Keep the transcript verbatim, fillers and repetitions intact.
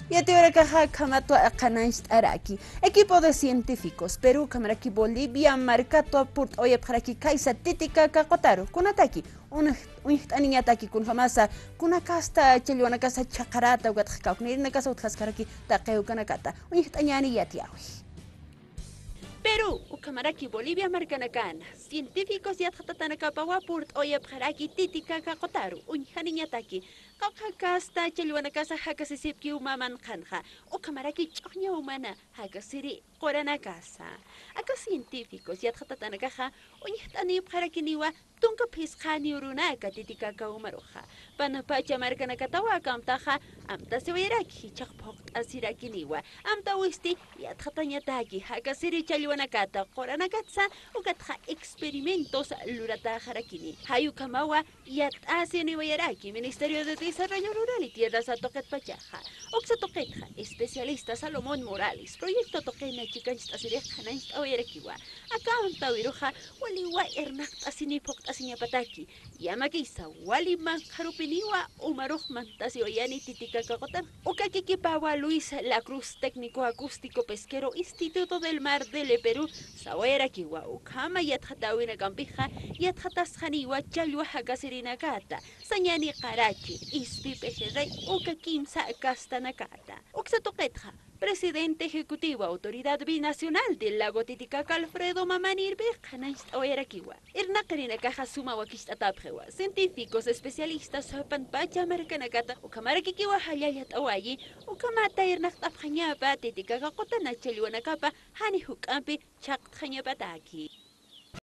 Yatiwarakaxa ukhamatwa qhanañcht'araki. Equipo de científicos Perú ukhamaraki Bolivia markatwa purt'awayapxaraki khaysa Titicaca qutaru. Kunataki, uñjt'aniñataki kunjamasa kuna kasta challwanakasa chhaqharata ukatxa kawknïrinakasa utjaskxaraki taqi ukanakata. Uñjt'añäni yatiyäwi. Perú ukhamaraki Bolivia markanakana científicos yatxatatanakapawa purt'awayapxaraki Titicaca qutaru. Uñjaniñataki qawqha kasta challwanakasa jakasisipkiw mä manqhanxa, ukhamaraki ch'uxña umana jakasiri quranakasa. Aka científicos yatxatatanakaxa uñjt'anipxarakiniwa tunka phisqhani urunaka Titicaca umaruxa. Panapacha markanakatawa akamtaxa amtasiwayaraki jichhax phuqt'asirakiniwa. Amtawisti yatxatañataki jakasiri challwanakata quranakatsa, ukatxa experimentos luratäxarakini. Jay ukhamawa yat'asiniwayaraki Ministerio de Desarrollo Rural y Tierras tuqitpachaxa. Uksa tuqitxa especialista Salomón Morales proyecto tuqina chikancht'asirix qhanañcht'awayarakiwa. Aka amtäwiruxa waliwa irnaqt'asini phuqt'asiñapataki. Yamakisa wali manqharupiniwa umarux mantasiwayani Titicaca qutan. Uka kikipawa Luis Lacruz, técnico acústico pesquero, Instituto del Mar del Perú, sawayarakiwa ukhama yatxatäwinakampixa yatxatasxaniwa challwa jakasirinakata, sañani qarachi, ispi pejerrey, uka kimsa kastanakata. Uksa tuqitxa presidente ejecutivo Autoridad Binacional del Lago Titicaca Alfredo Mamani irpix qhanañcht'awayarakiwa. Irnaqirinakaxa suma wakicht'atäpxiwa. Científicos, especialistas, panpacha markanakata ukhamarakikiwa jallallt'awayi, ukhamata irnaqt'apxañapa Titicaca qutana challwanakapa jani juk'ampi chhaqtxañapataki.